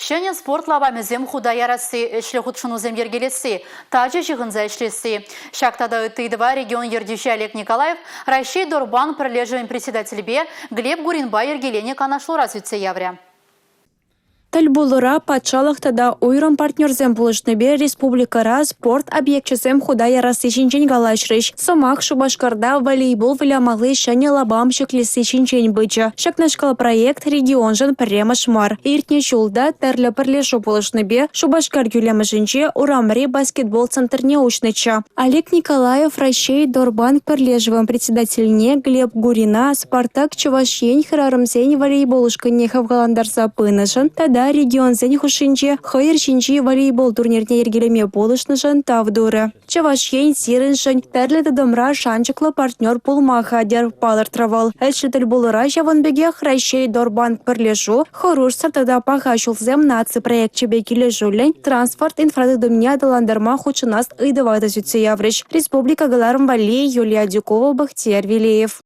Ҫӗнӗ спорт лапамӗсем хута ярасси, ӗҫлӗ хутшӑнусем йӗркелесси, тачӑ ҫыхӑнса ӗҫлесси. Ҫак тата ытти ыйтӑва регион ертӳҫи Олег Николаев Раҫҫей Дорбанк пӗрлешӗвӗн председателӗпе Глеб Гуринпа йӗркеленӗ канашлура сӳтсе яврӗ. Тӗл пулура патшалӑх тата уйрӑм партнерсем пулӑшнипе республикӑра спорт объекчӗсем хута ярасси ҫинчен калаҫрӗҫ. Сӑмах Шупашкарта волейбол вылямалли ҫӗнӗ лапам ҫӗклесси ҫинчен пычӗ. Ҫакнашкал проект регионшӑн пӗрремӗш мар. Иртнӗ ҫул та тӗрлӗ пӗрлешӳ пулӑшнипе Шупашкар кӳлемӗшӗнче урамри баскетбол центрне уҫнӑччӗ. Олег Николаев Раҫҫей Дорбанк пӗрлешӗвӗн председательне Глеб Гурина «Спартак» Чӑваш Ен хӗрарӑмсен волейбол ушкӑнне хавхалантарса пынӑшӑн тата регионсен хушшинче хӑйӑр ҫинчи волейбол турнирне йӗркелеме пулӑшнӑшӑн тав турӗ. Чӑваш Ен сирӗншӗн тӗрлӗ тытӑмра шанчӑклӑ партнер пулма хатӗр, палӑртрӗ вӑл. Ӗҫлӗ тӗл пулура ҫавӑн пекех Раҫҫей Дорбанк пӗрлешӳ Хӑрушсӑр тата паха ҫулсем наци проекчӗпе килӗшӳллӗн транспорт инфратытӑмне аталантарма хутшӑнас ыйтӑва та сӳтсе яврӗҫ. Республика кӑларӑм валли Юлия Адюкова, Бахтияр Велеев.